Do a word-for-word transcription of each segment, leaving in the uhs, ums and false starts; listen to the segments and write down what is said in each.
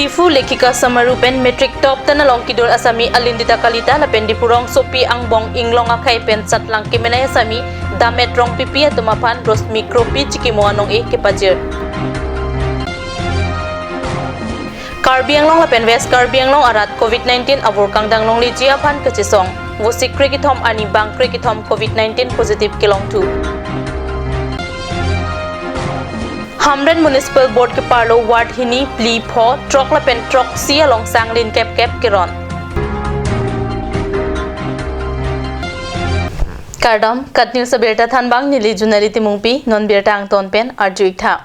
Diphu Lekhika Samaru pen matric top ten along kidun asami Alindita Kalita lapen Diphu rongsopi angbong Inglong akhei pen satlang kemenei asami Damet Rongpipi atum aphan Rosmi Kropi chikimo anong-e kepajir. Karbi Anglong lapen West Karbi Anglong arat covid nineteen avur kangdang longleji aphan kachesong. Vosik krekethom arni bang krekethom covid nineteen positive kelongthu. Hamren Municipal Board keparlo ward hini, phli, pho, throk lapen throksi along sanglin kepkep keron. Kardom, KAT News abirta thanbang neli Junali Timungpi, non birta angton pen arju-ik tha.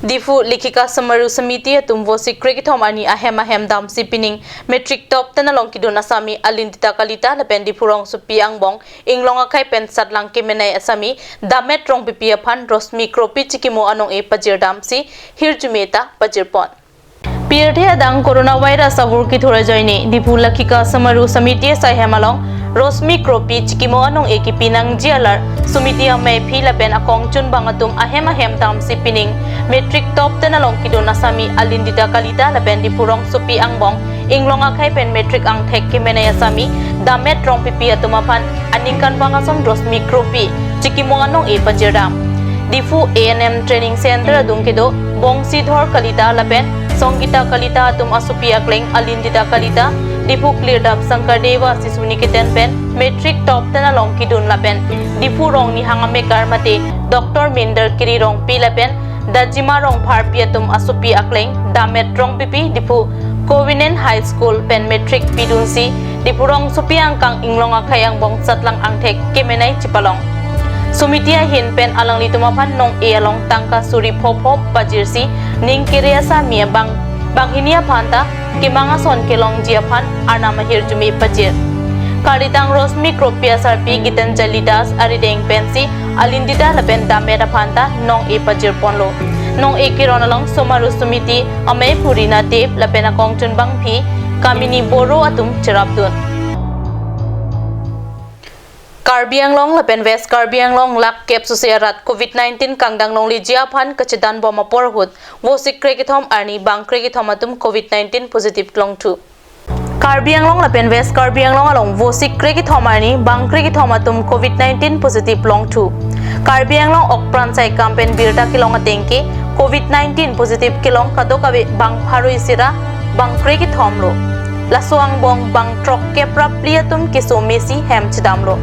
Diphu Lekhika Samaru Samiti atum Vosik krekethom arni ahem ahem damsi pining matric top ten along kidun asami Alindita Kalita lapen Diphu rongsopi angbong Inglong akhei pen satlang kemenei asami Damet Rongpipi aphan Rosmi Kropi chikimo anong-e pajir damsi hirjume ta pajirpon. Pirthe adang coronavirus avur kethur ajoine Diphu Lekhika Samaru Samiti asai hem along Rosmi Kropi chikimo anong-e kepi nangji alar Samiti ameiphi lapen akongchunbang atum ahem ahem damsi pining matric top ten along kidun asami Alindita Kalita lapen Diphu rongsopi angbong Inglong akhei pen matric angthek kemenei asami Damet Rongpipi atum aphan aningkanvang ason Rosmi Kropi chikimo anong-e pajirdam. Diphu A N M Training Center adung kedo Bongsidhor Kalita lapen Songita Kalita atum asopi akleng Alindita Kalita, Diphu Klirdap Sankardev Sishu Niketan pen matric top ten along kidun lapen Diphu Rongnihang amekar mate Doctor Minder Kiri Rongpi lapen Dajima Rongpharpi atum asopi akleng Damet Rongpipi Diphu Covenant High School pen matric pidunsi Diphu rongsopi angkang Inglong akhei angbong satlang angthek kemenei chipalong. Samiti ahin pen alanglitum aphan nong-e along tangka suri pho pho pajirsi ning kere asami abang banghini aphan ta kemang ason kelongji aphan arnam ahirjume pajir. Kalitang Rosmi Kropi asarpi Gitanjali Das arideng pensi Alindita lapen Damet aphan ta nong-e pajirponlo. Nong-e keron along Samaru Samiti amei Purina Deb lapen akongchunbangpi Kamini Boro atum cherapdun. Karbi Anglong lapen West Karbi Anglong lakh kep sose arat covid nineteen kangdang longleji aphan kachedanbom apor ahut Vosik krekethom arni bang krekethom atum covid nineteen positive longthu. Karbi Anglong lapen West Karbi Anglong along Vosik krekethom arni bang krekethom atum covid nineteen positive longthu. Karbi Anglong okpran saikam pen birta kelong atengke covid nineteen positive kelong kadokave bang pharo isi ra bang krekethom lo. Laso angbong bang throkkep ra phli atum keso mesi hem chedamlo.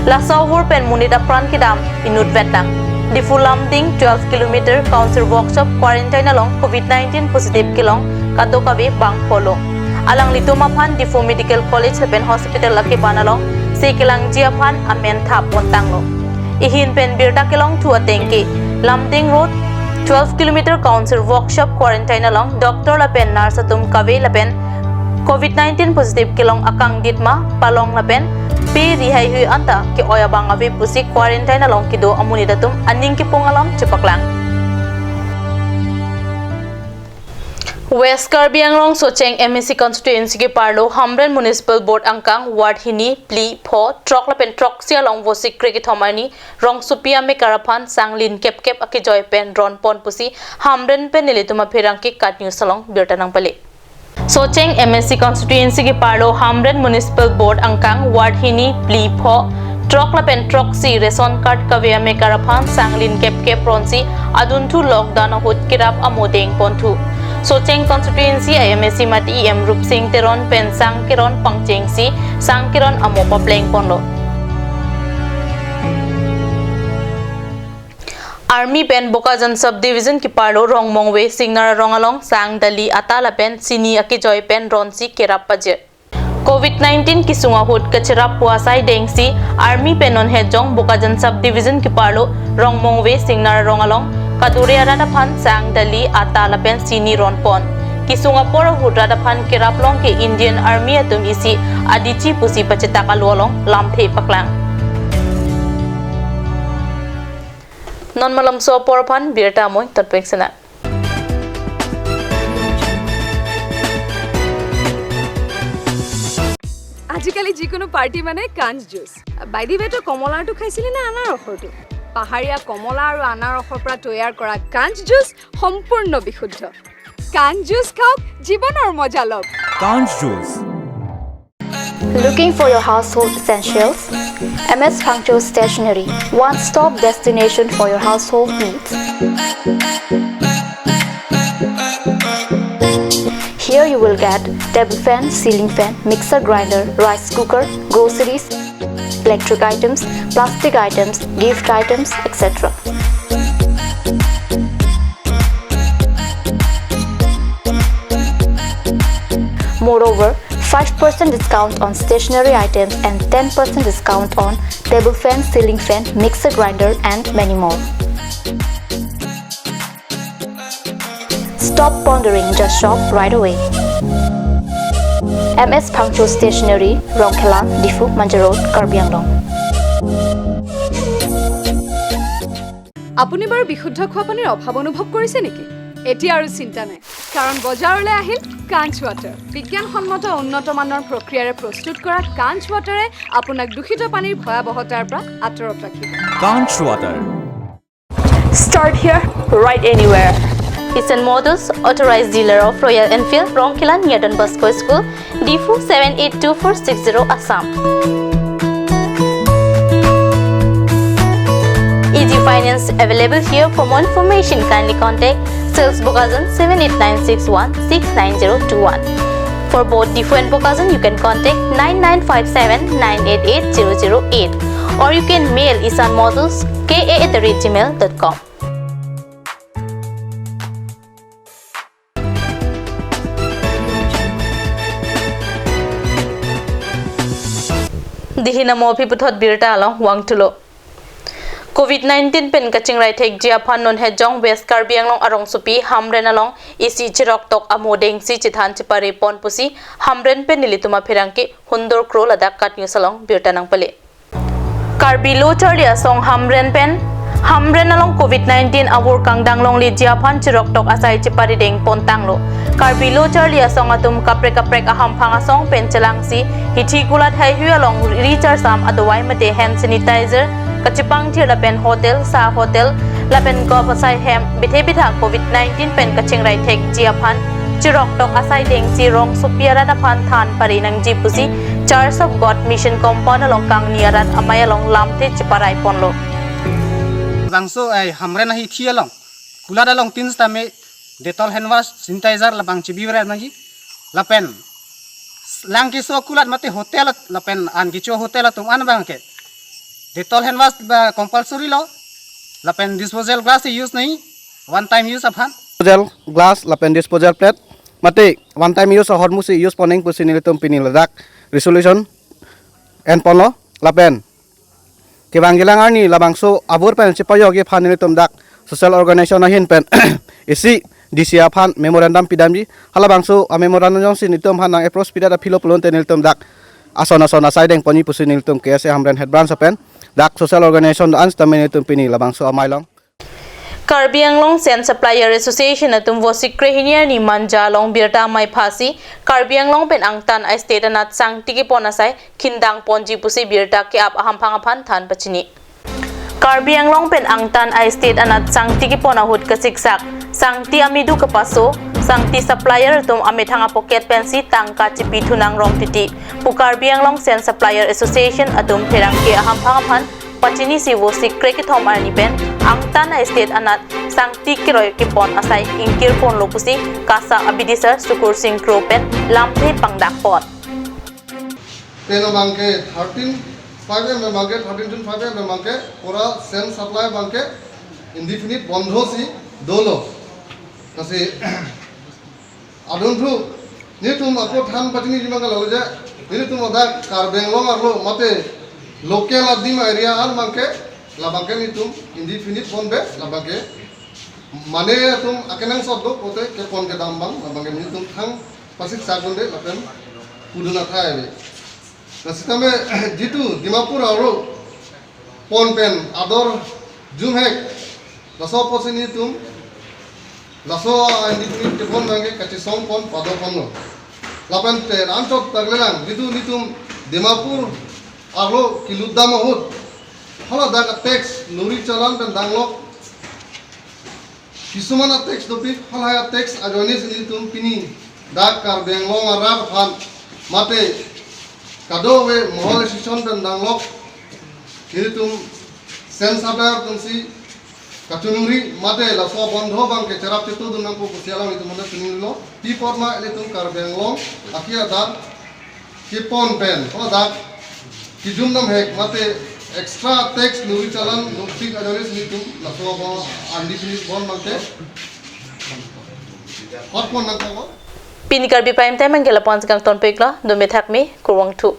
Laso avur pen monit apran kedam inutvetlang. Diphu Lumding twelve kilometer Council Workshop quarantine along covid nineteen positive kelong kadokave bang pho lo. Alanglitum aphan Diphu Medical College lapen Hospital akeban along se kelangji aphan amen thap pontanglo. Ihin pen birta kelongthu atengke Lumding Road twelve kilometer Council Workshop quarantine along doctor lapen nurse atum kave lapen covid nineteen positive kelong akangdit ma palong lapen pe rihaihui anta ke-oi abang ave pusi quarantine along kedo amonit atum aning kepung alam chepaklang. West Karbi Anglong Socheng M A C constituency keparlo Hamren Municipal Board angkang ward hini, phli, pho, throk lapen throksi along Vosik krekethom arni rongsopi amekar aphan sanglin kepkep akejoi pen ronpon pusi Hamren pen nelitum apherangke KAT News along birta nangpale. Socheng M A C constituency keparlo Hamren Municipal Board angkang ward hini, phli, pho, throk lapen throksi ration card kave amekar aphan sanglin kepkep ronsi adunthu lockdown ahut kerap amo dengponthu. Socheng constituency a M A C mati E M Rupsing Teron pen sang keron pangchengsi sang keron amo paplengponlo. Army pen Bokajan Sub Division keparlo Rongmongve Singnar arong along sang, dali, ata lapen chini akejoi pen ronsi kerap pajir. Covid nineteen kesung ahut kacherap pu asai dengsi Army pen non hejong Bokajan Sub Division keparlo Rongmongve Singnar arong along kadure arat aphan sang, dali, ata lapen chini ronpon. Kesung apor ahut rat aphan kerap long ke Indian Army atum isi adichi pusi pachetak alo along lamthe paklang. Non malomso apor aphan birta amoi totpek sena. আজিকালি যিকোনো পাৰ্টি মানে কাঞ্চ juice. By the ৱে, তই কমলাৰটো খাইছিলি নে আনাৰসৰটো? পাহাৰীয়া কমলা আৰু আনাৰসৰ পৰা তৈয়াৰ কৰা কাঞ্চ জুচ সম্পূৰ্ণ বিশুদ্ধ। কাঞ্চ জুচ খাওক, জীৱনৰ মজা লওক। Kanch juice. Looking for your household essentials? M S Phangcho Stationery, one stop destination for your household needs. Here you will get table fan, ceiling fan, mixer grinder, rice cooker, groceries, electric items, plastic items, gift items, et cetera. Moreover, five percent discount on stationery items and ten percent discount on table fan, ceiling fan, mixer grinder, and many more. Stop pondering, just shop right away. M S Phangcho Stationery, Rongkhelan, Diphu, Manja Road, Karbi Anglong. আপুনি বাৰু বিশুদ্ধ খোৱা পানীৰ অভাৱ অনুভৱ কৰিছে নেকি? এতিয়া আৰু চিন্তা নাই, কাৰণ বজাৰলৈ আহিল কাঞ্চ ৱাটাৰ। বিজ্ঞানসন্মত উন্নত মানৰ প্ৰক্ৰিয়াৰে প্ৰস্তুত কৰা কাঞ্চ ৱাটাৰে আপোনাক দূষিত পানীৰ ভয়াৱহতাৰ পৰা আঁতৰত ৰাখিব। Kanch water. Start here, ride anywhere. Isan Motors, authorized dealer of Royal Enfield, Rongkhelan near Don Bosco School, Diphu seven eight two four six zero, Assam. Easy finance available here. For more information, kindly contact sales Bokajan seven eight nine six one six nine zero two one. For both Diphu and Bokajan, you can contact nine nine five seven nine eight eight zero zero eight, or you can mail Isan Motors K A at the rate gmail dot com. Dihina mo aphi puthot birta along vangthulo. Covid nineteen pen kachingrai thekji aphan non Hejong West Karbi Anglong arongsopi Hamren along isi chiroktok amo dengsi chethan chepare pon pusi Hamren pen nelitum apherangke Hundor Kro ladak KAT News along birta nangpale. Karbi Lo Charli Asong Hamren pen, Hamren along Covid nineteen avur kangdang longleji aphan chiroktok asai chepare deng pon tanglo. Karbi Lo Charli Asong atum kaprek kaprek ahamphang asong pen chelangsi hithi kulat haihui along ri charsam adovai mate hand sanitizer kachepangthir lapen hotel, sa hotel lapen gop asai hem bithe bitha Covid nineteen pen kachingrai thekji aphan chiroktok asai dengsi rongsopi arat aphan than pare nangji pusi Church of God Mission Compound along kangni arat amei along lamthe cheparai ponlo. Bangso ai Hamren ahithi along, kulat along tin sitame Dettol hand wash, sanitizer labang chebi vare nangji. Lapen lang keso kulat mate hotel lapen an kecho hotel atum an abangke Dettol hand wash ba compulsory lo. Lapen disposal glass use nangji, one time use aphan. Disposal glass lapen disposal plate mate one time use ahormusi use pon nang pusi nelitum pini ladak resolution en ponlo. Lapen kevang kelang arni labangso avur pen chepajokji aphan nelitum dak social organization ahin pen isi D C aphan memorandum pidamji. Halabangso a memorandum jongsi nelitum aphan nang approach pidet aphi lo pulote nelitum dak ason ason asai deng ponji pusi nelitum K S A Hamren head branch pen dak social organization an sitame nelitum pini labangso amei along. Karbi Anglong Sand Supplier Association atum Vosik krehini arni Manja along birta amei phasi Karbi Anglong pen angtan a state anat sangti kepon asai khindang ponji pusi birta ke-ap ahamphang aphan than pachini. Karbi Anglong pen angtan a state anat sangti kepon ahut kasiksak, sangti amedu kapaso, sangti supplier atum amethang apocket pensi tangka chepi thunang rong titi pu Karbi Anglong Sand Supplier Association atum pherangke ahamphang aphan pachinisi Vosik kre kethom arni pen angtan a state anat sangti keroi kepon asai ingkir ponlo pusi KASA abidisar Sukur Sing Kro pen lamthe pangdak pon. Pen abangke thirteen five M abangke, thirteen June five M abangke pura sand supply abangke indefinite bondho si dolo. Lasi adunthu nelitum apot than pachiniji abangke lalo je, nelitum ladak Karbi Anglong arlo mate local adim area an abangke labangke nelitum indefinite pon be labangke mane atum akenangsot do pote kepon kedam abang labangke nelitum thang pasiksak dunde lapen pudun athai ave. Lasi tame jitu Dimapur arlo pon pen ador jumhek, laso apotsi nelitum laso a indefinite kepon abangke kachesong pon pado ponlo. Lapen pen anchot taglelang jitu nelitum Dimapur arlo kelut dam ahut haladak tax, lorry challan pen danglok Kisuman a-tax dopik, halahai a-tax ajoine si nelitum pini dak Karbi Anglong arat aphan mate kadokave mohol institution pen danglok nelitum sense aber atumsi kachiningri mate laso abondho abang ke cherap chetongdun nangpo pusi alanglitum aphan chiningri lo. Pi apot ma ilitum Karbi Anglong akhei adak kepon pen, o dak kijum damhek mate extra tax luri chalan dopik ajoine si nelitum laso abang andi pini bon mangte hot pon nangkok. Pini Karbi Prime Time anke lapon si kangton pik lo, dome thakme, kurvangthu.